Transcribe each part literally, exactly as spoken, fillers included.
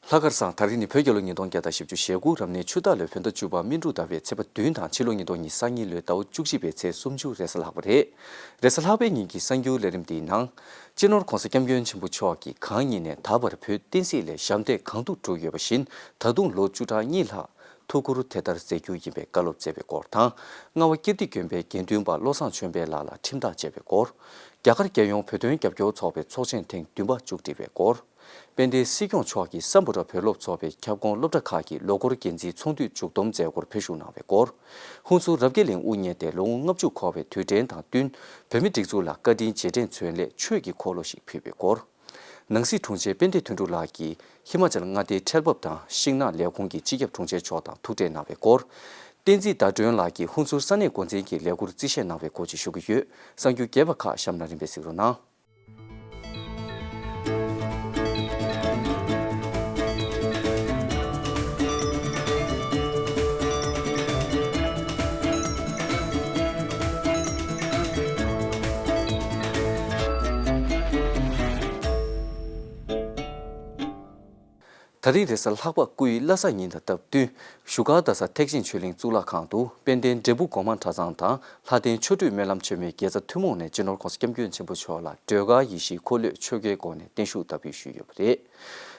ལྷག་དཀར་བཟང་། ད་རིང་ནི་བོད་རྒྱལ་ལོ་ཉིས་སྟོང་བརྒྱ་དང་བཞི་བཅུ་ཞེ་དགུ་རབ་གནས་ཆུ་སྟག་ལོའི་བོད་ཟླ་བཅུ་པ་སྨིན་དྲུག་ཟླ་བའི་ཚེས་པ་བདུན་དང་ཕྱི་ལོ་ཉིས་སྟོང་ཉི་ཤུ་རྩ་གཉིས་ལོའི་ཟླ་བ་བཅུ་གཅིག་པའི་ཚེས་སུམ་ཅུ་རེས་གཟའ་ལྷག་པ་རེད། རེས་གཟའ་ལྷག་པའི་ཉིན་གྱི་གསར་འགྱུར་ལས་རིམ་འདིའི་ནང་། སྤྱི་ནོར་༸གོང་ས་༸སྐྱབས་མགོན་ཆེན་པོ་མཆོག་གིས་གང་ཉིད་ནས་ད་བར་བོད་བསྟན་སྲིད་ལས་ཞབས་འདེགས་གང་ཐུབ་བསྒྲུབས་ཡོད་པ་བཞིན། ད་དུང་ལོ་བཅུ་ཕྲག་གཉིས་ལྷག་ཐུགས་ཁུར་དེ་ལྟར་མཛད་རྒྱུ་ཡིན་པའི་བཀའ་སློབ་སྩལ་བའི་སྐོར་དང་། རྔ་བ་ཀིརྟི་དགོན་པའི་དགེ་འདུན་པ་བློ་བཟང་ཆོས་འཕེལ་ལགས་ལ་ཁྲིམས་ཐག་བཅད་པའི་སྐོར། རྒྱ་གར་རྒྱལ་ཡོངས་བོད་དོན་རྒྱབ་སྐྱོར་ཚོགས་པའི་ཚོགས་ཆེན་ཐེངས་བདུན་པ་མཇུག་སྒྲིལ་བའི་སྐོར། དཔལ་ལྡན་སྲིད་སྐྱོང་མཆོག་གིས་སམ་བྷོ་ཊ་བོད་སློབ་ཚོགས་པའི་ཁྱབ་ཁོངས་སློབ་གྲྭ་ཁག་གི་ལོ་འཁོར་འགན་འཛིན་ཚོགས་འདུའི་མཇུག་བསྡོམས་མཛད་སྒོར་ཕེབས་ཞུགས་གནང་བའི་སྐོར། ཧུན་སུར་རབ་རྒྱས་གླིང་དབུ་བརྙེས་ཏེ་ལོ་ངོ་ལྔ་བཅུ་འཁོར་བའི་དུས་དྲན་དང་བསྟུན། བོད་མིའི་སྒྲིག་འཛུགས་ལ་བཀའ་དྲིན་རྗེས་དྲན་མཚོན་སླད་ཆོས་ཀྱི་འཁོར་ལོ་ཞིག་ཕུལ་བའི་སྐོར། ནང་སྲིད་དྲུང་ཆེ་དཔལ་ལྡན་དོན་གྲུབ་ལགས་ཀྱིས་ཧི་མ་ཅལ་མངའ་སྡེའི་ཁྲལ་འབབ་དང་ཤིང་ནགས་ལས་ཁུངས་ཀྱི་སྤྱི་ཁྱབ་དྲུང་ཆེ་མཆོག་དང་ཐུག་འཕྲད་གནང་བའི་སྐོར། བསྟན་འཛིན་ཟླ་སྒྲོན་ལགས་ཀྱིས་ཧུན་སུར་ས་གནས་འགོ་འཛིན་གྱི་ལས་འཁུར་རྩིས་བཞེས་གནང་བའི་སྐོར་བཅས་ཞུ་གི་ཡོད། གསར་འགྱུར་རྒྱས་པ་ཁག་གཤམ་ལ་རིམ་པས་གཟིགས་རོགས་གནང་། ད་རིང་རེས་གཟའ་ལྷག་པ་སྐུའི་བླ་གཟའ་ཉི་ཤུ་དང་སྟབས་བསྟུན། བཞུགས་སྒར་རྡ་ས་ཐེག་ཆེན་ཆོས་གླིང་གཙུག་ལག་ཁང་དུ་དཔལ་ལྡན་འབྲས་སྤུངས་སྒོ་མང་གྲྭ་ཚང་དང་ལྷ་ལྡན་ཆོ་འཕྲུལ་སྨོན་ལམ་ཆེན་མོའི་དགེ་རྩ་ཐུན་མོང་ནས་སྤྱི་ནོར་༸གོང་ས་༸སྐྱབས་མགོན་ཆེན་པོ་མཆོག་ལ་སྒྲོལ་དཀར་ཡེ་ཤེས་འཁོར་ལོས་ཆོ་གའི་སྒོ་ནས་བརྟན་བཞུགས་བསྟར་འབུལ་ཞུས་ཡོད་པ་རེད།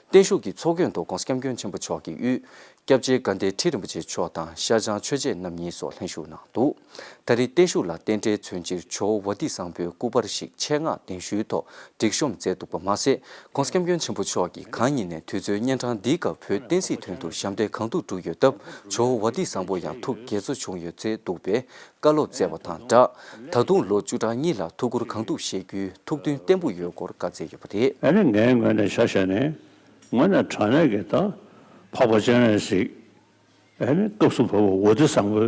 བརྟན་བཞུགས་ཀྱི་ཚོགས་མགོན་དུ་༸གོང་ས་༸སྐྱབས་མགོན་ཆེན་པོ་མཆོག་གི་དབུས་སྐྱབས་རྗེ་དགའ་ལྡན་ཁྲི་རིན་པོ་ཆེ་མཆོག་དང་ཤར་བྱང་ཆོས་རྗེ་རྣམ་གཉིས་སོགས་ལྷན་ཞུགས་གནང་འདུག། ད་རེས་བརྟན་བཞུགས་ལ་རྟེན་འབྲེལ་མཚོན་ཕྱིར་ཇོ་བོ་ཝ་ཏི་བཟང་པོའི་སྐུ་པར་ཞིག་ཆེད་མངགས་གདན་ཞུའི་ཐོག་སྒྲིག་གཤོམ་མཛད་འདུག་པ་མ་ཟད། ༸གོང་ས་༸སྐྱབས་མགོན་ཆེན་པོ་མཆོག་གིས་གང་ཉིད་ནས་དུས་ཚོད་གཉན་འཕྲང་འདིའི་སྐབས་བོད་བསྟན་སྲིད་དོན་དུ་ཞབས་འདེགས་གང་ཐུབ་བསྒྲུབས་ཡོད་སྟབས། ཇོ་བོ་ཝ་ཏི་བཟང་པོ་ཡང་ཐུགས་དགྱེས་ཚོར་བྱུང་ཡོད་ཚུལ་འདུག་པའི་བཀའ་སློབ་སྩལ་བ་དང་སྦྲགས། ད་དུང་ལོ་བཅུ་ཕྲག་གཉིས་ལྷག་ཐུགས་ཁུར་གང་ཐུབ་བཞེས་རྒྱུའི་ཐུགས་འདུན་བརྟན་པོ་ཡོད་སྐོར་བཀའ་སྩལ་ཡོད་པ་རེད། ཨ་ནི་ངའི་ངོས་ནས་ཆ་བཞག་ནས་དངོས་གནས་དྲང་གནས་ཀྱི་ད་འཕགས་པ་སྤྱན་རས་གཟིགས། ཨ་ནི་སྐབས་སུ་བབས་པ་ཝ་ཏི་བཟང་པོའི་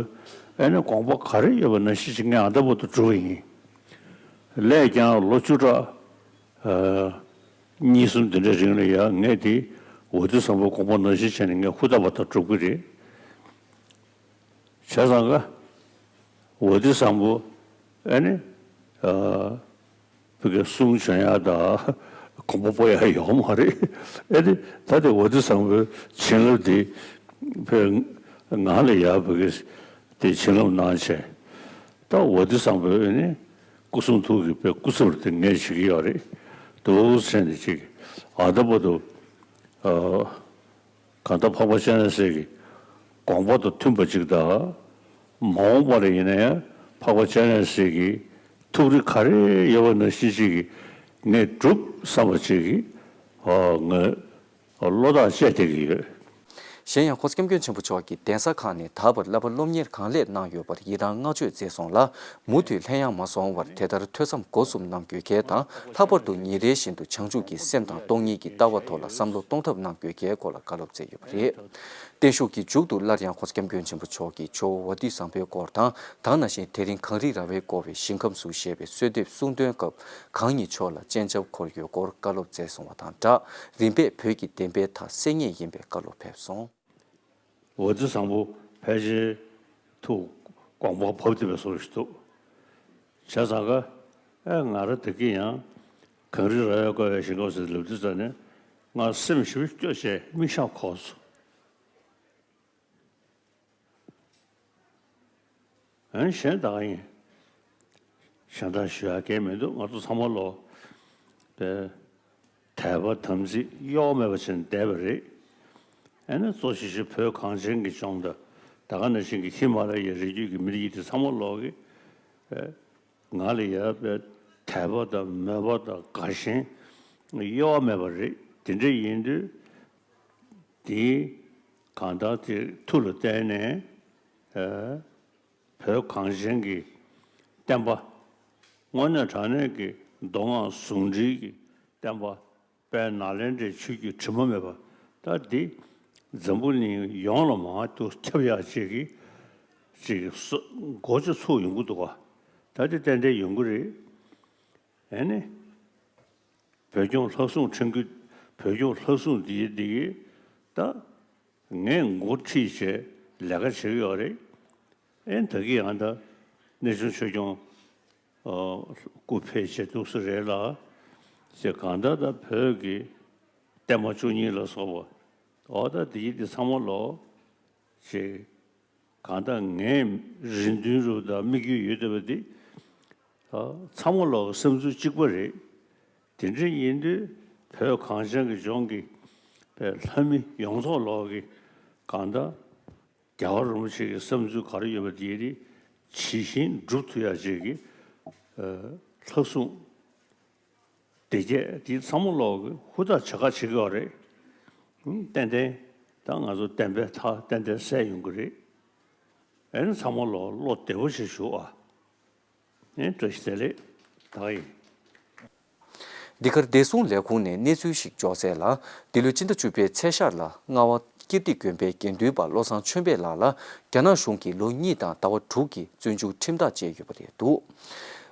ཨ་ནི་དགོངས་པ་ག་རེ་ཡོད་པ་ནང་བཞིན་ཅིག་ངས་ཨ་ད་བར་དུ་སྒྲུབ་པ་ཡིན། སླད་ཀྱང་ལོ་བཅུ་ཕྲག་ཨ་གཉིས་གསུམ་འདི་འདྲའི་རིང་ལ་ཡང་ངས་དེ་ཝ་ཏི་བཟང་པོའི་དགོངས་པ་ནང་བཞིན་བྱས་ནས་ངས་ཧུར་ཐག་པ་དང་སྒྲུབ་ཀྱི་རེད། བྱས་ཙང་ཀ་ཝ་ཏི་བཟང་པོ་ཨ་ནི་ཨ་བི་གའི་གསུང་བྱོན་ཡག་དང་དགོངས་པ་སྤོ་ཡག་ཡོད་མ་རེད། ཨ་ནི་ད་དེ་ཝ་ཏི་བཟང་པོའི་བྱིན་རླབས་དེ་བོད་ང་ལ་ཡག་བི་གའི་དེ་བྱིན་རླབས་གནང་བྱས། ད་ཝ་ཏི་བཟང་པོའི་ཨ་ནི་སྐུ་གསུང་ཐུགས་ཀྱི་བའི་སྐུ་ཚབ་དེ་ངས་བྱེད་ཀྱི་ཡོད་རེད། འདུག་སེ་བྱས་ནས་ཅིག་ཨ་ད་བར་དུ་ཨ། གང་ལྟར་འཕགས་པ་སྤྱན་རས་གཟིགས་ཀྱི་དགོངས་པ་དང་མཐུན་པ་ཅིག་དང་། མ་འོངས་པ་ལ་ཡིན་ན་ཡང་འཕགས་པ་སྤྱན་རས་གཟིགས་ཀྱི་ཐུགས་རེ་ག་རེ་ཡོད་པ་ནང་བཞིན་ཅིག་གིས་ངས་སྒྲུབ་བསམ་པ་ཅིག་གིས་ཨ་ངས་བློ་ཐག་བཅད་བསྡད་ཀྱི་ཡོད། གཞན་ཡང་༸གོང་ས་༸སྐྱབས་མགོན་ཆེན་པོ་མཆོག་གིས་གདན་ས་ཁག་ནས་ད་བར་བསླབ་པ་སློབ་གཉེར་གང་ལེགས་གནང་ཡོད་པར་ཡི་རང་བསྔགས་བརྗོད་མཛད་སོང་ལ། མུ་མཐུད་ལྷན་ཡང་མ་སོང་བར་དེ་ལྟར་ཐོས་བསམ་སྒོ་གསུམ་གནང་དགོས་གལ་དང་། ལྷག་པར་དུ་ཉིན་རེ་བཞིན་དུ་བྱང་ཆུབ་ཀྱི་སེམས་དང་སྟོང་ཉིད་ཀྱི་ལྟ་བ་ཐོག་ལ་བསམ་བློ་གཏོང་ཐབས་གནང་དགོས་གལ་སྐོར་ལ་བཀའ་སློབ་སྩལ་ཡོད་པ་རེད། བརྟན་བཞུགས་ཀྱི་མཇུག་ཏུ་སླར་ཡང་༸གོང་ས་༸སྐྱབས་མགོན་ཆེན་པོ་མཆོག་གིས་ཇོ་བོ་ཝ་ཏི་བཟང་པོའི་སྐོར་དང་། ད་ག་ནང་བཞིན་དེ་རིང་གངས་རི་ར་བས་བསྐོར་བའི་ཞིང་ཁམས་སུ་ཞེས་པའི་གསོལ་འདེབས་གསུང་འདོན་སྐབས། གང་ཉིད་མཆོག་ལ་སྤྱན་ཆབ་འཁོར་ཡོད་སྐོར་བཀའ་སློབ་སྩལ་སོང་བ་དང་སྦྲགས། རིམ་པས་བོད་ཀྱི་བདེན་པའི་མཐའ་གསལ་ངེས་ཡིན་པའི་བཀའ་སློབ་ཕེབས་སོང་། ཝ་ཏི་བཟང་པོ་ཕལ་ཆེར་ཐུགས་དགོངས་པ་བབས་བསྡད་པའི་བཟོ་ཞིག་འདུག། བྱས་ཙང་ཀ་ཨེ་ང་རང་བདེ་སྐྱིད་ཡང་གངས་རི་ར་བས་བསྐོར་བའི་ཞིང་ཁམས་སུ་ལབ་དུས་ཙ་ནས་ང་སེམས་ཞེ་པོ་སྐྱོ་བྱས་མིག་ཤེལ་འཁོར་སོང་། ཨན་གཞན་དག་ཡིན། གཞན་དག་ཞུ་ཡག་གང་མི་འདུག། ང་ཚོ་ཚང་མ་ལོ་པའི་དད་པ་དམ་ཚིག་གཡོ་བ་མེད་པ་བྱས་ནས་བསྡད་པ་རེད། ཨ་ནི་གཙོ་ཆེ་ཤོས་བོད་གངས་ཅན་གྱི་ལྗོངས་དང་ད་ག་ནང་བཞིན་གྱི་ཧི་མ་ལ་ཡའི་རི་རྒྱུད་ཀྱི་མི་རིགས་དེ་ཚང་མ་ལོག་གི་ཨ་ང་ལ་ཡོད་པའི་དད་པ་དང་མོས་པ་དང་དགའ་ཞེན་གཡོ་བ་མེད་པ་རེད། དེ་འདྲ་ཡིན་དུས་དེའི་གང་ལྟར་དེ་མཐུ་ལ་བརྟེན་ནས་ཨ། བོད་གངས་ཅན་གྱི་བསྟན་པ། དངོས་གནས་དྲང་གནས་ཀྱི་མདོ་སྔགས་ཟུང་འབྲེལ་གྱི་བསྟན་པ། དཔལ་ནཱ་ལེནྡྲའི་ཆོས་བརྒྱུད་དྲི་མ་མེད་པ་ད་འདི་འཛམ་བུ་གླིང་ཡོངས་ལ་མར་དུ་ཁྱབ་ཡག་ཅིག་གི་ཅིག་སྒོ་ཅིག་ཚུགས་ཡོང་གི་འདུག་ག། ད་འདི་ཏན་ཏན་ཡོང་གི་རེད། ཨེ་ནི། བོད་ལྗོངས་ལྷ་སྲུང་ཁྲིམས་ཀྱི་བོད་ལྗོངས་ལྷ་སྲུང་འདི་འདི་གི་ད། ངས་འགོ་ཁྲིད་བྱས་ལས་ཀ་བྱེད་ཀྱི་ཡོད་རེད། ཨེ་ད་གི་ཡང་ད་གནས་ཆུང་ཆོས་སྐྱོང་སྐུ་ཕེབས་བྱས་འདུག་ས་རེད་ལ། ཞེས་གང་ལྟར་ད་བོད་ཀྱི་བསྟན་པ་བཅུ་གཉིས་ལ་སོགས་ འོ་ད་དེ་དེ་ཚང་མ་ལོ་ཞེས་གང་ལྟར་ངས་རེ་འདུན་རུ་དང་དམིགས་ཡུལ་ཡོད་བསྡད་པ་འདི་ཚང་མ་ལོ་བསམ་ཚུལ་གཅིག་པ་རེད། དེ་འདྲ་ཡིན་དུས་བོད་གངས་ཅན་གྱི་ལྗོངས་ཀྱི་ལྷ་མི་ཡོངས་རྫོགས་ལོག་གི་གང་ལྟར་རྒྱལ་བ་རིན་པོ་ཆེ་གི་བསམ་ཚུལ་ག་རེ་ཡོད་པ་དེ་རིགས་ཇི་བཞིན་སྒྲུབ་ཐུབ་ཡ་ཅིག་གི་ལྷག་བསམ་བདེ་སྐྱིད་དེ་ཚང་མ་ལོག་གི་ཧུར་ཐག་བྱེད་ཁ་བྱེད་ཀྱི་ཡོད་རེད། ཏན་ཏན་ད་ང་ཚོ་བདེན་པའི་མཐའ་ཏན་ཏན་གསལ་ཡོང་གི་རེད། ཨེ་ནི་ཚང་མ་ལོག་བློ་བདེ་པོ་ཞིག་ཞུ་ཨ། ཨེ་བཀྲ་ཤིས་བདེ་ལེགས་ད་ཡིན། འདི་གར་བདེ་སྲུང་ལས་ཁུངས་ནས་གནས་ཚུལ་ཞིག་འབྱོར་གསལ་ལ། འདི་ལོའི་སྤྱི་ཟླ་བཅུ་པའི་ཚེས་ཤར་ལ་རྔ་བ་ཀིརྟི་དགོན་པའི་དགེ་འདུན་པ་བློ་བཟང་ཆོས་འཕེལ་ལགས་ལ་རྒྱ་ནག་གཞུང་གིས་ལོ་གཉིས་དང་ཟླ་བ་དྲུག་གི་བཙོན་འཇུག་ཁྲིམས་ཐག་བཅད་ཡོད་པ་རེད་འདུག་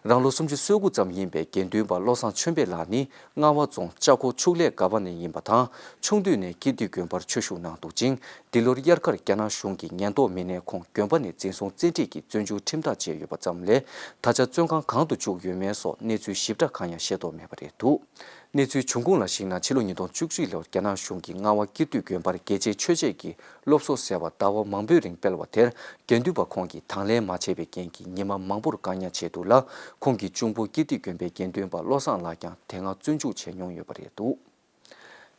རང་ལོ་སུམ་ཅུ་སོ་དགུ་ཙམ་ཡིན་པའི་དགེ་འདུན་པ་བློ་བཟང་ཆོས་འཕེལ་ལགས་ནི་རྔ་བ་རྫོང་ལྕགས་ཁོ་ཕྱུགས་ལས་སྒར་པ་ནས་ཡིན་པ་དང་། ཆུང་དུས་ནས་ཀིརྟི་དགོན་པར་ཆོས་ཞུགས་གནང་འདུག་ཅིང་། འདི་ལོར་དབྱར་ཁར་རྒྱ་ནག་གཞུང་གིས་ཉེན་རྟོག་མི་སྣས་ཁོང་དགོན་པ་ནས་འཛིན་བཟུང་བཙན་ཁྲིད་ཀྱིས་བཙོན་འཇུག་ཁྲིམས་ཐག་བཅད་ཡོད་པ་ཙམ་ལས། ད་ཆ་བཙོན་ཁང་གང་དུ་བཅུག་ཡོད་མེད་སོགས་གནས་ཚུལ་ཞིབ་ཕྲ་གང་ཡང་ཤེས་རྟོགས་མེད་པ་རེད་འདུག་གནས་ཚུལ་བྱུང་ཁུངས་ལ་གཞིགས་ན། ཕྱི་ལོ་ཉིས་སྟོང་བཅུ་གཅིག་ལོར་རྒྱ་ནག་གཞུང་གིས་རྔ་བ་ཀིརྟི་དགོན་པར་རྒྱལ་གཅེས་ཆོས་གཅེས་ཀྱི་སློབ་གསོ་ཟེར་བ་ཟླ་བ་མང་པོའི་རིང་སྤེལ་བ་དེར་དགེ་འདུན་པ་ཁོང་གིས་དང་ལེན་མ་བྱས་པའི་རྐྱེན་གྱིས་ཉི་མ་མང་པོར་བཀག་ཉར་བྱས་འདུག་ལ། ཁོང་གི་གཅུང་པོ་ཀིརྟི་དགོན་པའི་དགེ་འདུན་པ་བློ་བཟང་ལགས་ཀྱང་དེ་སྔ་བཙོན་འཇུག་བྱས་མྱོང་ཡོད་པ་རེད་འདུག་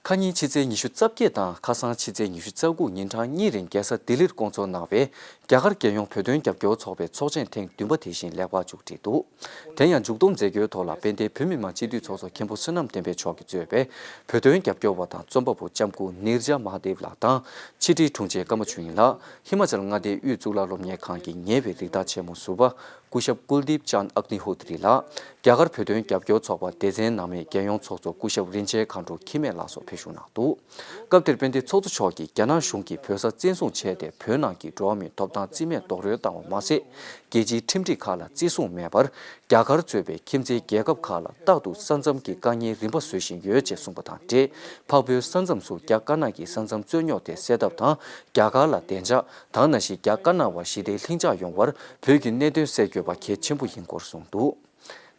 ཁ་ཉིན་ཕྱི་ཚེས་ཉི་ཤུ་རྩ་བརྒྱད་དང་ཁ་སང་ཕྱི་ཚེས་ཉི་ཤུ་རྩ་དགུ་ཉིན་གྲངས་གཉིས་རིང་རྒྱལ་ས་ལྡི་ལིར་བསྐོང་ཚོགས་གནང་བའི་རྒྱ་གར་རྒྱལ་ཡོངས་བོད་དོན་རྒྱབ་སྐྱོར་ཚོགས་པའི་ཚོགས་ཆེན་ཐེངས་བདུན་པ་དེ་བཞིན་ལེགས་པར་མཇུག་བསྒྲིལ་འདུག་དེ་ཡང་མཇུག་བསྡོམས་མཛད་རྒྱུའི་ཐོག་ལ་དཔལ་ལྡན་བོད་མི་མང་སྤྱི་འཐུས་ཚོགས་གཙོ་མཁན་པོ་བསོད་ནམས་བསྟན་འཕེལ་མཆོག་གིས་གཙོས་པའི་བོད་དོན་རྒྱབ་སྐྱོར་བ་དང་རྩོམ་པ་པོ་ལྕམ་སྐུ་ནིར་ཇ་མ་ཧ་དེབ་ལགས་དང་ཕྱི་དྲིལ་དྲུང་ཆེ་ཀརྨ་ཆོས་དབྱིངས་ལགས། ཧི་མ་ཅལ་མངའ་སྡེའི་དབུས་གཙུག་ལག་སློབ་གཉེར་ཁང་གི་ཉེ་བའི་རིགས་བདག་ཆེན་མོ་ཟུར་པ། སྐུ་ཞབས་ཀུལ་དིབ་ཅཱན་ཨག་ནི་ཧོ་ཏི་རི་ལགས། རྒྱ་གར་བོད་དོན་རྒྱབ་སྐྱོར་ཚོགས་པ་སྡེ་ཚན་ནང་མའི་རྒྱལ་ཡོངས་ཚོགས་གཙོ་སྐུ་ཞབས་རིན་ཆེན་མཁའ་འགྲོ་འཁྱིལ་མེད་ལགས་སོགས་ཕེབས་ཞུགས་གནང་འདུག་སྐབས་དེར་དཔལ་ལྡན་ཚོགས་གཙོ་མཆོག་གིས་རྒྱ་ནག་གཞུང་གིས་བོད་ས་བཙན་བཟུང་བྱས་ཏེ་བོད་ནང་གི་འགྲོ་བ་མིའི་ཐོབ་ཐང་རྩིས་མེད་རྡོག་རོལ་བཏང་བ་མ་ཟད། རྒྱལ་སྤྱིའི་ཁྲིམས་སྒྲིག་ཁག་ལ་བརྩི་སྲུང་མེད་པར། རྒྱ་གར་གཙོས་པའི་ཁྱིམ་མཚེས་རྒྱལ་ཁབ་ཁག་ལ་རྟག་ཏུ་ས་མཚམས་ཀྱི་དཀའ་ངལ་རིམ་པ་བཟོ་བཞིན་ཡོད་ཅེས་གསུངས་པ་དང་འབྲེལ། འཕགས་བོད་ས་མཚམས་སུ་རྒྱ་དཀར་ནག་གི་ས་མཚམས་རྩོད་རྙོག་དེ་སེལ་ཐབས་དང་། རྒྱ་གར་ལ་བདེ་འཇགས་དང་། ནང་བཞིན་རྒྱ་དཀར་ནག་བར་ཞི་བདེའི་ལྷིང་འཇགས་ཡོང་བར་བོད་ཀྱི་གནད་དོན་སེལ་དགོས་པ་གལ་ཆེན་པོ་ཡིན་སྐོར་གསུངས་འདུག་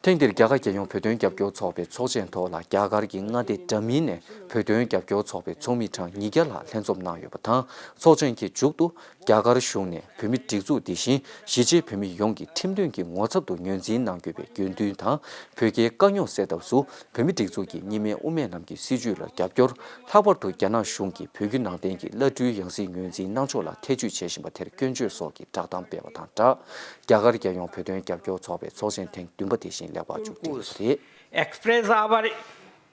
ཐེངས་འདིར་རྒྱ་གར་རྒྱལ་ཡོངས་བོད་དོན་རྒྱབ་སྐྱོར་ཚོགས་པའི་ཚོགས་ཆེན་ཐོག་ལ་རྒྱ་གར་གྱི་མངའ་སྡེ་འདྲ་མིན་ནས་བོད་དོན་རྒྱབ་སྐྱོར་ཚོགས་པའི་ཚོགས་མི་གྲངས་ཉིས་བརྒྱ་ལྷག་ལྷན་འཛོམས་གནང་ཡོད་པ་དང་། ཚོགས་ཆེན་གྱི་མཇུག་ཏུ། རྒྱ་གར་གཞུང་ནས་བོད་མི་སྒྲིག་འཛུགས་འདི་བཞིན་གཞིས་བྱེས་བོད་མི་ཡོངས་ཀྱི་ཁྲིམས་དོན་གྱི་ངོ་ཚབ་ཏུ་ངོས་འཛིན་གནང་དགོས་པའི་དགོས་འདུན་དང་། བོད་རྒྱའི་དཀའ་རྙོག་སེལ་ཐབས་སུ་བོད་མི་སྒྲིག་འཛུགས་ཀྱི་གཉིས་སྨན་དབུ་མའི་ལམ་གྱི་སྲིད་བྱུས་ལ་རྒྱབ་སྐྱོར། ལྷག་པར་དུ་རྒྱ་ནག་གཞུང་གིས་བོད་བརྒྱུད་ནང་བསྟན་གྱི་བླ་སྤྲུལ་ཡང་སྲིད་ངོས་འཛིན་གནང་ཕྱོགས་ལ་ཐེ་བྱུས་བྱེད་བཞིན་པ་དེར་སྐྱོན་བརྗོད་སོགས་ཀྱི་བསྒྲགས་གཏམ་སྤེལ་བ་དང་སྦྲགས། རྒྱ་གར་རྒྱལ་ཡོངས་བོད་དོན་རྒྱབ་སྐྱོར་ཚོགས་པའི་ཚོགས་ཆེན་ཐེངས་བདུན་པ་དེ་བཞིན་ལེགས་པར་མཇུག་བསྒྲིལ་ཡོད་པ་རེད། Express our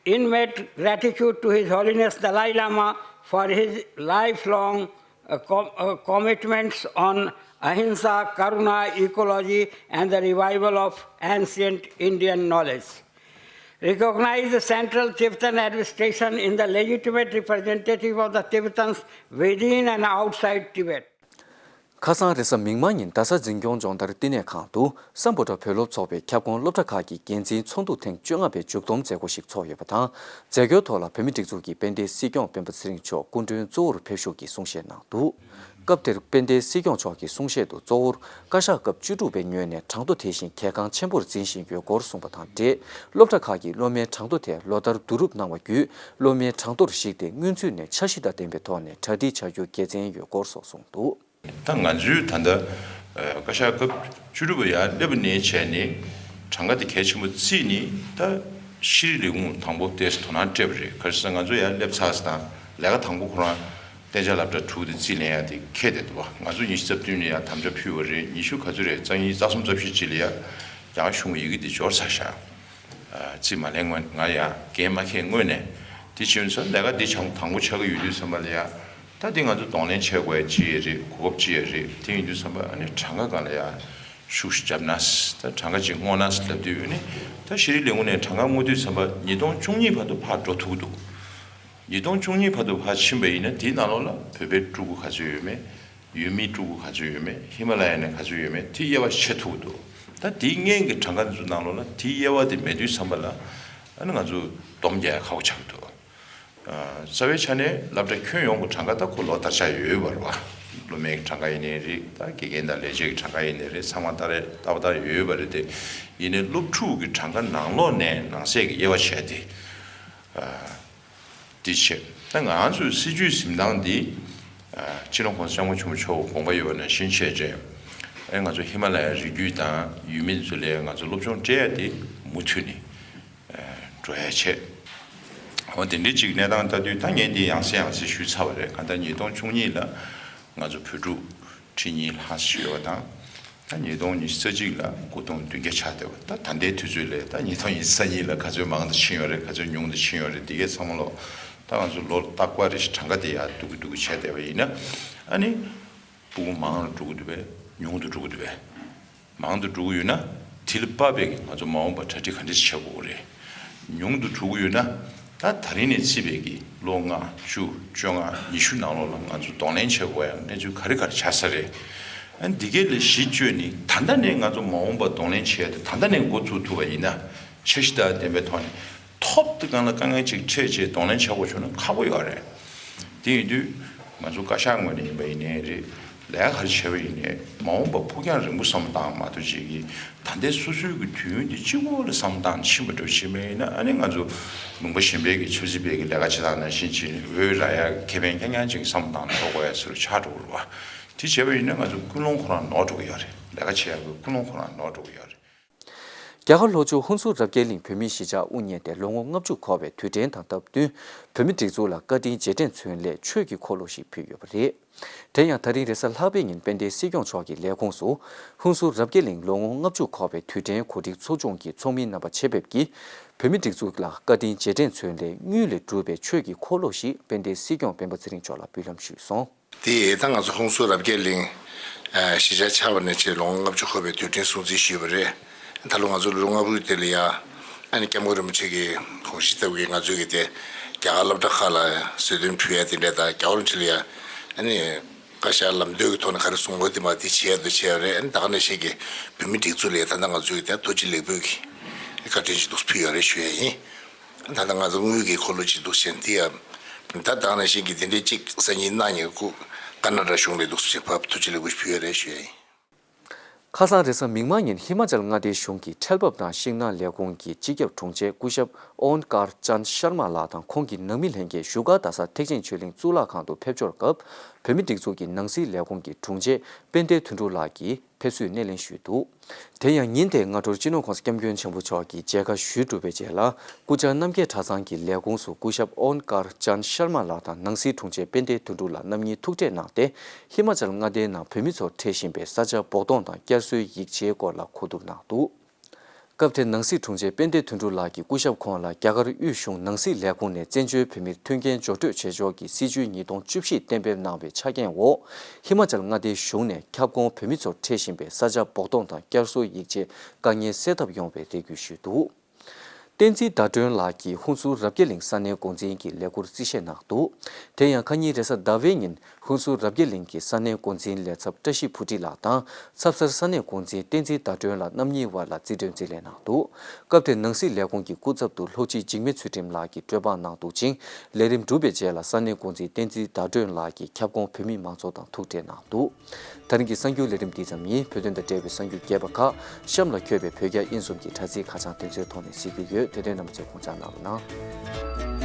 inmate gratitude to His Holiness Dalai Lama for his lifelong uh, com- uh, commitments on ahimsa, karuna, ecology, and the revival of ancient Indian knowledge. Recognize the central Tibetan administration in the legitimate representative of the Tibetans within and outside Tibet. ཁ་སང་རེས་གཟའ་མིག་དམར་ཉིན་རྡ་ས་འཛིན་སྐྱོང་སྦྱོང་བརྡར་བསྟི་གནས་ཁང་དུ་སམ་བྷོ་ཊ་བོད་སློབ་ཚོགས་པའི་ཁྱབ་ཁོངས་སློབ་གྲྭ་ཁག་གི་འགན་འཛིན་ཚོགས་འདུ་ཐེངས་བཅོ་ལྔ་པའི་མཇུག་བསྡོམས་མཛད་སྒོ་ཞིག་ཚོགས་ཡོད་པ་དང་། མཛད་སྒོའི་ཐོག་ལ་བོད་མིའི་སྒྲིག་འཛུགས་ཀྱི་དཔལ་ལྡན་སྲིད་སྐྱོང་སྤེན་པ་ཚེ་རིང་མཆོག་སྐུ་མགྲོན་གཙོ་བོར་ཕེབས་ཞུགས་ཀྱིས་གསུང་བཤད་གནང་འདུག་སྐབས་དེར་དཔལ་ལྡན་སྲིད་སྐྱོང་མཆོག་གིས་གསུང་བཤད་དུ་གཙོ་བོར་བཀའ་ཤག་སྐབས་བཅུ་དྲུག་པའི་ངོས་ནས་གྲངས་ཐོ་དེ་བཞིན་གལ་འགངས་ཆེན་པོར་འཛིན་བཞིན་ཡོད་སྐོར་གསུངས་པ་དང་འབྲེལ། སློབ་གྲྭ་ཁག་གིས་སློབ་མའི་གྲངས་ཐོ་དེ་ལོ་ལྟར་བསྡུ་རུབ་གནང་བ་བརྒྱུད། སློབ་མའི་གྲངས་ཐོར་གཞིགས་ཏེ་སྔོན་ཚུད་ནས་འཆར་གཞི་དང་ལྡན་པའི་ཐོག་ནས་གྲ་སྒྲིག་བྱ་རྒྱུ་དགེ་མཚན་ཡོད་སྐོར་སོགས་གསུངས་འདུག་ད་ང་ཚོས་ད་ལྟ་བཀའ་ཤག་སྐབས་བཅུ་དྲུག་པ་ཡར་སླེབས་པ་ནས་བྱས་ནས་གྲངས་ཀ་དེ་གལ་ཆེན་པོ་བརྩིས་ནས། ད་ཤེས་རིག་ལས་ཁུངས་དང་པོ་དེ་དོ་སྣང་སྤྲད་པ་རེད། ག་རེ་ཟེར་ན་ང་ཚོ་ཡར་སླེབས་ཚར་ཙང་ལས་ཀ་དང་པོ་ཁོ་རང་གཏན་འཇགས་སློབ་གྲྭ་དྲུག་དེ་རྩིས་ལེན་ཡ་དེ་འཁེལ་བསྡད་འདུག་བ། ང་ཚོ་ཉི་ཤུ་རྩ་བདུན་ནས་ཡར་དམ་བཅའ་ཕུལ་བ་རེད། ཉི་ཤུ་ག་ཚོད་རེད། རྩ་གཉིས་རྩ་གསུམ་རྩ་བཞི་ཅིག་ལ་ཡ་རྒྱ་གར་གཞུང་གི་ཡི་གེ་དེ་འབྱོར་ཚར་ཤག་རྩིས་མ་ལེན་སྔོན། ང་ཡ་འགན་མ་འཁྱེར་སྔོན་ནས། དེ་བྱས་ཙང་ལས་ཀ་འདི་བྱང་དང་པོ་ཆགས་ཀྱི་ཡོད་དུས་ཙམ་པ་ལ་ཡ། ད་འདི་ང་ཚོ་གདོང་ལེན་བྱེད་དགོས་ཡ་ཅི་ཡ་རེད། གོ་སྐབས་ཅི་ཡ་རེད། དེ་ཡིན་དུས་ཙམ་པ་ཨ་ནི་གྲངས་ཀ་སྒང་ལ་ཡ་ཤུགས་ཤིག་བརྒྱབ་ན། ད་གྲངས་ཀ་ཅིག་བསྔོག་ན་ལབ་དུས། ཨ་ནི་ད་ཤེས་རིག་ལས་ཁུངས་ནས་གྲངས་ཀ་བསྔོག་དུས་ཙམ་པ་ཉིས་སྟོང་བཅུ་གཉིས་བར་དུ་ཕར་འགྲོ་ཐུབ་ཀྱི་འདུག་ཉིས་སྟོང་བཅུ་གཉིས་བར་དུ་ཕར་ཕྱིན་པ་ཡིན་ན། དེའི་ནང་ལོགས་ལ་བོད་པའི་ཕྲུ་གུ་ག་ཚོད་ཡོད་མེད། ཡུལ་མིའི་ཕྲུ་གུ་ག་ཚོད་ཡོད་མེད། ཧི་མ་ལ་ཡ་ནས་ག་ཚོད་ཡོད་མེད། དེ་དབྱེ་བ་ཕྱེ་ཐུབ་འདུག་ད་དེའི་སྔོན་གྱི་གྲངས་ཀ་འདི་ཚོ་ནང་ལོགས་ལ་དེའི་དབྱེ་བ་དེ་མེད་དུས་ཙམ་པ་ལ། ཨ་ནི་ང་ཚོ་སྡོམ་རྒྱག་ཡ་ཁག་པོ་ཆགས་འདུག་ཨ། རྩ་བའི་ཆ་ནས་སློབ་གྲྭ་ཁྱོན་ཡོངས་ཀྱི་གྲངས་ཀ་ད་ཁོ་ལོ་ལྟར་ཆགས་ཡོད་པ་རེད་བ། སློབ་མའི་གྲངས་ཀ་ཡིན་ནའི་རེད། ད་དགེ་རྒན་དང་ལས་བྱེད་ཀྱི་གྲངས་ཀ་ཡིན་ནའི་རེད། ཚང་མ་ལྟར་རེད། ལྟ་བ་ལྟར་ཡོད་པ་རེད་དེ། ཡིན་ནའི་སློབ་ཕྲུག་གི་གྲངས་ཀ་ནང་ལོགས་ནས་ནང་གསེས་ཀྱི་དབྱེ་བ་བྱས་ཏེ། ཨ། དེ་བྱས། ད་ང་ཚོའི་སྲིད་བྱུས་འཛིན་སྟངས་འདི། ཨ། སྤྱི་ནོར་༸གོང་ས་༸སྐྱབས་མགོན་ཆེན་པོ་མཆོག་དགོངས་པ་ཡོད་པ་ནང་བཞིན་བྱས་རྗེས། ཨེ། ང་ཚོ་ཧི་མ་ལ་ཡའི་རི་རྒྱུད་དང་ཡུལ་མི་ཚོ་ལ་ང་ཚོ་སློབ་སྦྱོང་སྤྲད་ཡ་དེ་མུ་མཐུད་ནས་འགྲོ་ཡ་བྱས། འོ། དེ་འདྲའི་ཅིག་གནས་སྟངས་ལྟ་དུས། ད་ངས་འདི་ཡང་སེ་ཡང་སེ་ཞུས་ཚར་བ་རེད། གང་ལྟར་ཉིས་སྟོང་བཅུ་གཉིས་ལ་ང་ཚོ་བོད་ཕྲུག་ཁྲི་གཉིས་ལྷག་ཙམ་ཡོད་པ་དང་། ད་ཉིས་སྟོང་ཉི་ཤུ་རྩ་གཅིག་ལ་སྐུ་གདུང་བདུན་བརྒྱ་ཆགས་བསྡད་པ། ད་ད་ལྟའི་དུས་ཚོད་ལ་ད་ཉིས་སྟོང་ཉི་ཤུ་རྩ་གཉིས་ལ་ག་ཚོད་མང་དུ་ཕྱིན་ཡོད་རེད། ག་ཚོད་ཉུང་དུ་ཕྱིན་ཡོད་རེད། འདི་གའི་ཚང་མ་ལོ། ད་ང་ཚོ་ལོ་རྟག་པར་རེ་བཞིན་གྲངས་ཀ་དེ་ཡར་བསྡུ་གི་བསྡུ་གི་བྱས་བསྡད་པ་ཡིན་ན། ཨ་ནི་སྤུ་གུ་མང་རུ་འགྲོ་གི་འདུག་པས། ཉུང་དུ་འགྲོ་གི་འདུག་པས། མང་དུ་འགྲོ་གི་ཡོད་ན། དེ་ལ་དཔག་པའི་གི་ང་ཚོ་མ་འོངས་པར་གྲ་སྒྲིག་ག་འདྲས་བྱེད་དགོས་རེད། ཉུང་དུ་འགྲོ་གི་ཡོད་ན། ད་ད་རིང་ནས་བརྩིས་པའི་གི་ལོ་ལྔ། བཅུ། བཅོ་ལྔ། ཉི་ཤུ་ནང་ལོགས་ལ་ང་ཚོ་གདོང་ལེན་བྱེད་དགོས་ཡ་གནས་ཚུལ་ག་རེ་ག་རེ་ཆགས་ས་རེད། ཨ། འདི་གའི་ལ་གཞི་བཅོལ་ནས། ད་ལྟ་ནས་ང་ཚོ་མ་འོངས་པར་གདོང་ལེན་བྱེད་ཡ་དེ་ད་ལྟ་ནས་འགོ་བཙུགས་ཐུབ་པ་ཡིན་ན། འཆར་གཞི་དང་ལྡན་པའི་ཐོག་ནས། ཐོབ་དེ་སྒང་ལ་དཀའ་ངལ་ཅིག་འཕྲད་རྗེས་གདོང་ལེན་བྱེད་དགོས་བྱུང་ན་ཁག་པོ་ཡོད་རེད། དེ་ཡིན་དུས་ང་ཚོ་བཀའ་ཤག་ངོས་ནས་ཡིན་པ་ཡིན་ནའི་རེད། ལས་ཀ་ག་རེ་བྱས་པ་ཡིན་ནའི། མ་འོངས་པ་ཕུགས་རྒྱང་རིང་པོ་བསམ་བློ་བཏང་མ་གཏོགས། ཅིག་གིས་ད་ལྟའི་སོ་སོའི་གི་དུས་ཡུན་དེ་གཅིག་པོ་ལ་བསམ་བློ་བཏང་ཕྱིན་པ་འདྲ་བྱས་པ་ཡིན་ན། ཨ་ནི་ང་ཚོ་ལུང་པ་གཞན་པའི་གི་ཆབ་སྲིད་པའི་གི་ལས་ཀ་བྱེད་སྟངས་ནང་བཞིན་བྱས་ནས། འོས་རག་ཡ་ཁེ་ཕན་རྐྱང་རྐྱང་ཅིག་བསམ་བློ་བཏང་འགྲོ་དགོས་ཡ་ཚོ་ཆགས་འགྲོ་གི་རེད་པ། དེ་བྱས་པ་ཡིན་ན་ང་ཚོ་ཀུན་སློང་ཁོ་རང་ནོར་འགྲོ་གི་ཡོད་རེད། ལས་ཀ་བྱེད་ཡ་གི་ཀུན་སློང་ཁོ་རང་ནོར་འགྲོ་གི་ཡོད་རེད། རྒྱ་གར་ལྷོ་ཕྱོགས་ཧུན་སུར་རབ་རྒྱས་གླིང་བོད་མིའི་གཞིས་ཆགས་དབུ་བརྙེས་ཏེ་ལོ་ངོ་ལྔ་བཅུ་འཁོར་བའི་དུས་དྲན་དང་སྟབས་བསྟུན། བོད་མིའི་སྒྲིག་འཛུགས་ལ་བཀའ་དྲིན་རྗེས་དྲན་མཚོན་སླད་ཆོས་ཀྱི་འཁོར་ལོ་ཞིག་ཕུལ་ཡོད་པ་རེད། དེ་ཡང་ད་རིང་རེས་གཟའ་ལྷག་པའི་ཉིན་དཔལ་ལྡན་སྲིད་སྐྱོང་མཆོག་གི་ལས་ཁུངས་སུ་ཧུན་སུར་རབ་རྒྱས་གླིང་ལོ་ངོ་ལྔ་བཅུ་འཁོར་བའི་དུས་དྲན་གོ་སྒྲིག་ཚོགས་ཆུང་གི་ཚོགས་མི་རྣམ་པ་ཆེད་ཕེབས་ཀྱིས། བོད་མིའི་སྒྲིག་འཛུགས་ལ་བཀའ་དྲིན་རྗེས་དྲན་མཚོན་སླད་དངུལ་ལས་གྲུབ་པའི་ཆོས་ཀྱི་འཁོར་ལོ་ཞིག་དཔལ་ལྡན་སྲིད་སྐྱོང་སྤེན་པ་ཚེ་རིང་མཆོག་ལ་འབུལ་ལམ་ཞུས་སོང་། དེ་ད་ང་ཚོ་ཧུན་སུར་རབ་རྒྱས་གླིང་གཞིས་ཆགས་ཆགས་པ་ནས་བྱས་ལོ་ངོ་ལྔ་བཅུ་འཁོར་བའི་དུས་དྲན་སྲུང་བརྩི་ཞུས་པ་རེད། ད་ལོ་ང་ཚོ་ལོ་ལྔ་བཅུ་དེ་ལ་ཡ། ཨ་ནི་སྐྱབས་མགོན་རིན་པོ་ཆེ་གི་དགོངས་གཞི་ལྟ་བུའི་ང་ཚོའི་གི་དེ་རྒྱ་གར་སློབ་གྲྭ་ཁག་ལ་གསོལ་སྟོན་ཕུལ་ཡ་དེ་འདྲ་དང་། རྒྱལ་བ་རིན་པོ་ཆེ་ལ་ཡ་ཨ་ནི་བཀའ་ཤག་ལམ་སྟོན་གྱི་ཐོག་ནས་ག་རེ་གསུང་དགོས་དེ་མ་དེ་བྱེད་ཡ་དེ་བྱས་པ་རེད། ཨ་ནི་ད་ག་ནང་བཞིན་གྱི་བོད་མིའི་སྒྲིག་འཛུགས་ལ་ཡ་ད་ལྟ་ང་ཚོའི་གི་དེ་ཐུགས་རྗེ་ལེགས་འབུལ་གྱི་བཀའ་དྲིན་ཞིག་འདུག་ཕུལ་ཡོད་རེད་ཞུ་ཡ་ཡིན། ད་ལྟ་ང་ཚོ་དངུལ་གྱི་འཁོར་ལོ་གཅིག་འདུག་བྱས་དེ་ཡང་། ད་ད་ག་ནང་བཞིན་གྱི་དེ་འདྲའི་གཅིག་སང་ཉིན་གནངས་ཉིན་སྐུ་ཀར་ནཱ་ཊ་གཞུང་ལ་འདུག་བྱས་ཕབ་ཐུགས་རྗེ་ལེགས་འབུལ་ཞུ་ཡ་རེད་ཞུ་ཡ་ཡིན། ཁ་སང་རེས་གཟའ་མིག་དམར་ཉིན་ཧི་མ་ཅལ་མངའ་སྡེའི་གཞུང་གི་ཁྲལ་འབབ་དང་ཤིང་ནགས་ལས་ཁུངས་ཀྱི་སྤྱི་ཁྱབ་དྲུང་ཆེ་སྐུ་ཞབས་ཨོན་ཀར་ཅན་ཤར་མ་ལགས་དང་ཁོང་གི་ནང་མི་ལྷན་རྒྱས་བཞུགས་སྒར་རྡ་ས་ཐེག་ཆེན་ཆོས་གླིང་གཙུག་ལག་ཁང་དུ་ཕེབས་འབྱོར་སྐབས། བོད་མིའི་སྒྲིག་འཛུགས་ཀྱི་ནང་སྲིད་ལས་ཁུངས་ཀྱི་དྲུང་ཆེ་དཔལ་ལྡན་དོན་གྲུབ་ལགས་ཀྱིས་ཕེབས་བསུའི་སྣེ་ལེན་ཞུས་འདུག་དེ་ཡང་ཉིན་དེའི་སྔ་དྲོར་སྤྱི་ནོར་༸གོང་ས་༸སྐྱབས་མགོན་ཆེན་པོ་མཆོག་གིས་མཇལ་ཁ་ཞུས་གྲུབ་པའི་རྗེས་ལ། སྐུ་བཅར་རྣམ་རྒྱལ་གྲྭ་ཚང་གི་ལས་ཁུངས་སུ་སྐུ་ཞབས་ཨོན་ཀར་ཅན་ཤར་མ་ལགས་དང་ནང་སྲིད་དྲུང་ཆེ་དཔལ་ལྡན་དོན་གྲུབ་ལགས་རྣམ་གཉིས་ཐུག་འཕྲད་གནང་སྟེ། ཧི་མ་ཅལ་མངའ་སྡེའི་ནང་བོད་མི་ཚོར་འཕྲད་བཞིན་པའི་ས་ཆ་འབོར་གཏོང་དང་བསྐྱར་གསོའི་ཡིག་ཆའི་སྐོར་ལ་གོ་བསྡུར་གནང་འདུག་སྐབས་དེར་ནང་སྲིད་དྲུང་ཆེ་དཔལ་ལྡན་དོན་གྲུབ་ལགས་ཀྱིས་སྐུ་ཞབས་ཁོང་ལ་རྒྱ་གར་དབུས་གཞུང་ནང་སྲིད་ལས་ཁུངས་ནས་བཙན་བྱོལ་བོད་མིར་མཐུན་རྐྱེན་སྦྱོར་སྤྲོད་བྱེད་ཕྱོགས་ཀྱི་སྲིད་བྱུས་ཉིས་སྟོང་བཅུ་བཞི་གཏན་འབེབས་གནང་བའི་ཆ་རྐྱེན་འོག་ཧི་མ་ཅལ་མངའ་སྡེའི་གཞུང་ནས་ཁྱབ་ཁོངས་བོད་མི་ཚོར་འཕྲད་བཞིན་པའི་ས་ཆ་འབོར་གཏོང་དང་བསྐྱར་གསོའི་ཡིག་ཆའི་དཀའ་ངལ་སེལ་ཐབས་ཡོང་བའི་རེ་སྐུལ་ཞུས་འདུག་བསྟན་འཛིན་ཟླ་སྒྲོན་ལགས་ཀྱིས་ཧུན་སུར་རབ་རྒྱས་གླིང་ས་གནས་འགོ་འཛིན་གྱི་ལས་ཁུར་རྩིས་བཞེས་གནང་འདུག་དེ་ཡང་ཁ་ཉིན་རེས་གཟའ་ཟླ་བའི་ཉིན་ཧུན་སུར་རབ་རྒྱས་གླིང་གི་ས་གནས་འགོ་འཛིན་ལས་ཚབ་བཀྲ་ཤིས་བུ་ཁྲིད་ལགས་དང་། ཚབ་སར་ས་གནས་འགོ་འཛིན་བསྟན་འཛིན་ཟླ་སྒྲོན་ལགས་རྣམ་གཉིས་དབར་ལ་རྩིས་སྤྲོད་རྩིས་ལེན་གནང་འདུག་སྐབས་དེར་ནང་སྲིད་ལས་ཁུངས་ཀྱི་སྐུ་ཚབ་ཏུ་ལྷོ་སྤྱི་འཇིགས་མེད་ཚུལ་ཁྲིམས་ལགས་ཀྱིས་གྲོས་དཔང་གནང་འདུག་ཅིང་། ལས་རིམ་གྲུབ་པའི་རྗེས་ལ་ས་གནས་འགོ་འཛིན་བསྟན་འཛིན་ཟླ་སྒྲོན་ལགས་ཀྱིས་ཁྱབ་ཁོངས་བོད་མི་མང་ཚོགས་དང་ཐུག་འཕྲད་གནང་འདུག་ད་རིང་གི་གསར་འགྱུར་ལས་རིམ་འདི་ཙམ་ཡིན། བོད་དོན་དང་འབྲེལ་བའི་གསར་འགྱུར་རྒྱས་པ་ཁག་གཤམ་ལ་འཁོད་པའི་བོད་རྒྱ་དབྱིན་གསུམ་གྱི་དྲ་ཚིགས་ཁ་བྱང་དེ་ཚོའི་ཐོག་ནས་གཟིགས་རྒྱུ་ཡོད། དེ་དོན་རྣམ་པ་ཚོས་དགོངས་འཇགས་གནང་རོགས་གནང་།